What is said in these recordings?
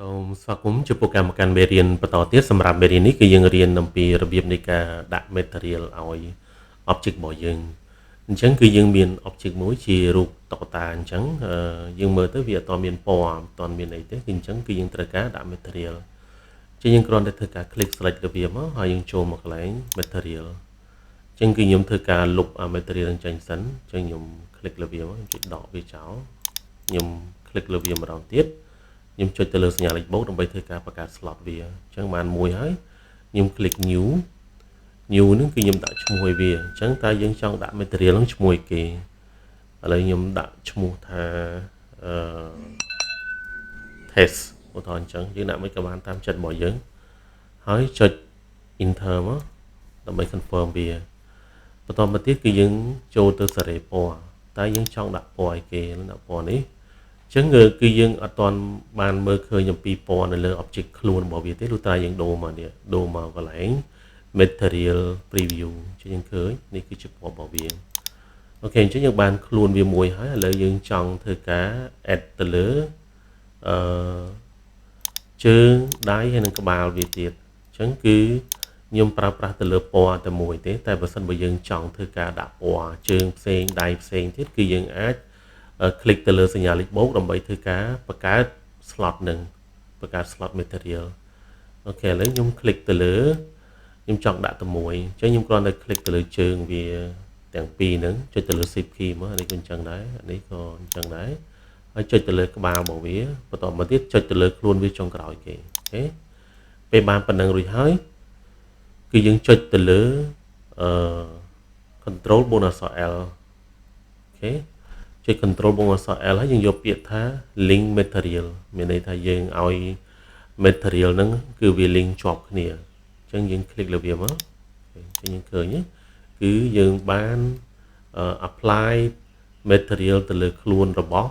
សូមស្វាគមន៍ចំពោះកម្មការមេរៀនបន្តទៀតសម្រាប់មេរៀននេះគឺយើងរៀនអំពីរបៀបនៃការដាក់ material ឲ្យ object របស់យើងអញ្ចឹងគឺយើងមាន object មួយជារូបតុក្កតាអញ្ចឹងយើងមើលទៅវាអត់ទាន់មានពណ៌អត់ទាន់មានអីទេគឺអញ្ចឹងគឺយើងត្រូវការដាក់ material អញ្ចឹងយើងគ្រាន់តែធ្វើការ click select លើវាមកហើយយើងចូលមកកន្លែង material អញ្ចឹងគឺខ្ញុំធ្វើការលុបអា material នឹងចេញសិនអញ្ចឹងខ្ញុំ click លើវាមកខ្ញុំចុចដកវាចោលខ្ញុំ click លើវាម្ដងទៀតខ្ញុំចុចទៅលើសញ្ញាលេខបូកដើម្បីធ្វើការបង្កើត slot វាអញ្ចឹងបានមួយហើយខ្ញុំ click new new ហ្នឹងគឺខ្ញុំដាក់ឈ្មោះឲ្យវាអញ្ចឹងតើយើងចង់ដាក់ material ហ្នឹងឈ្មោះឲ្យគេឥឡូវខ្ញុំដាក់ឈ្មោះថាអឺ test ឧទាហរណ៍អញ្ចឹងយើងដាក់មិនក៏បានតាមចិត្តរបស់យើងហើយចុច enter មកដើម្បី confirm វាបន្តមកទៀតគឺយើងចូលទៅសេរីពណ៌តើយើងចង់ដាក់ពណ៌ឲ្យគេដាក់ពណ៌នេះអញ្ចឹងគឺយើងអត់ទាន់បានមើលឃើញអំពីពណ៌នៅលើ object ខ្លួនរបស់វាទេលុះត្រាយើងដូរមកនេះដូរមកកន្លែង material preview ជាយើងឃើញនេះគឺជាពណ៌របស់វាOK អញ្ចឹងយើងបានខ្លួនវាមួយហើយឥឡូវយើងចង់ធ្វើការ add ទៅលើអឺជើងដៃហើយនិងក្បាលវាទៀតអញ្ចឹងគឺខ្ញុំប្រើប្រាស់ទៅលើពណ៌តែមួយទេតែបើសិនបើយើងចង់ធ្វើការដាក់ពណ៌ជើងផ្សេងដៃផ្សេងទៀតគឺយើងអាច click ទៅលើសញ្ញាលេខបូកដើម្បីធ្វើការបង្កើត slot នឹងបង្កើត slot material OK ឥឡូវខ្ញុំ click ទៅលើខ្ញុំចង់ដាក់តែមួយអញ្ចឹងខ្ញុំគ្រាន់តែ click ទៅលើជើងវាទាំងពីរហ្នឹងចុចទៅលើ shift key មកនេះក៏អញ្ចឹងដែរនេះក៏អញ្ចឹងដែរហើយចុចទៅលើក្បាលរបស់វាបន្តមកទៀតចុចទៅលើខ្លួនវាចុងក្រោយគេOK ពេលបានប៉ុណ្ណឹងរួចហើយគឺយើងចុចទៅលើអឺ control បូកអក្សរ L OK ចុច control បូកអក្សរ L ហើយយើងយកពាក្យថា link material មានន័យថាយើងឲ្យ material ហ្នឹងគឺវា link ជាប់គ្នាអញ្ចឹងយើង click លើវាមកអញ្ចឹងយើងឃើញគឺយើងបាន apply material ទៅលើខ្លួនរបស់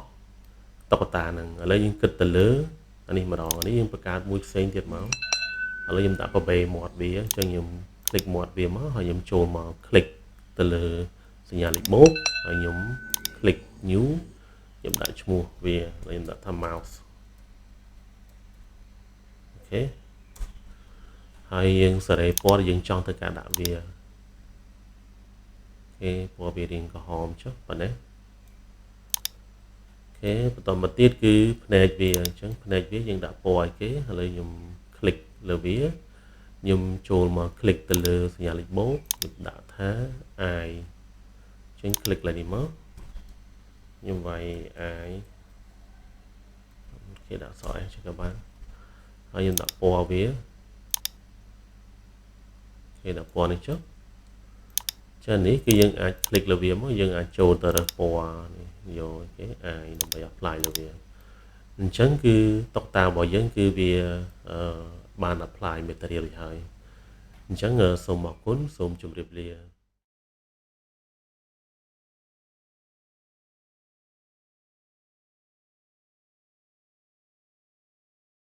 តុក្កតាហ្នឹងឥឡូវយើងគិតទៅលើអានេះម្ដងនេះយើងបង្កើតមួយផ្សេងទៀតមកឥឡូវខ្ញុំដាក់បបេមាត់វាអញ្ចឹងខ្ញុំ click មាត់វាមកហើយខ្ញុំចូលមក click ទៅលើសញ្ញាលេខបូកហើយខ្ញុំ click new ខ្ញុំដាក់ឈ្មោះវាខ្ញុំដាក់ថា mouth OK ហើយយើងសេរីពណ៌យើងចង់ធ្វើការដាក់វាOK ពណ៌វារៀងក្រហមចុះប៉ុណ្ណេះOK បន្តមកទៀតគឺភ្នែកវាអញ្ចឹងភ្នែកវាយើងដាក់ពណ៌ឲ្យគេឥឡូវខ្ញុំ click លើវាខ្ញុំចូលមក click ទៅលើសញ្ញាលេខបូកខ្ញុំដាក់ថា eye អញ្ចឹង click លើនេះមកខ្ញុំវាយ eye គេដាក់សអចឹងក៏បានហើយខ្ញុំដាក់ពណ៌វាគេដាក់ពណ៌នេះចុះចានេះគឺយើងអាច click លើវាមកយើងអាចចូលទៅរើសពណ៌នេះយកគេ eye ដើម្បី apply លើវាអញ្ចឹងគឺតុកតារបស់យើងគឺវាបាន apply material រួចហើយអញ្ចឹងសូមអរគុណសូមជម្រាបលា។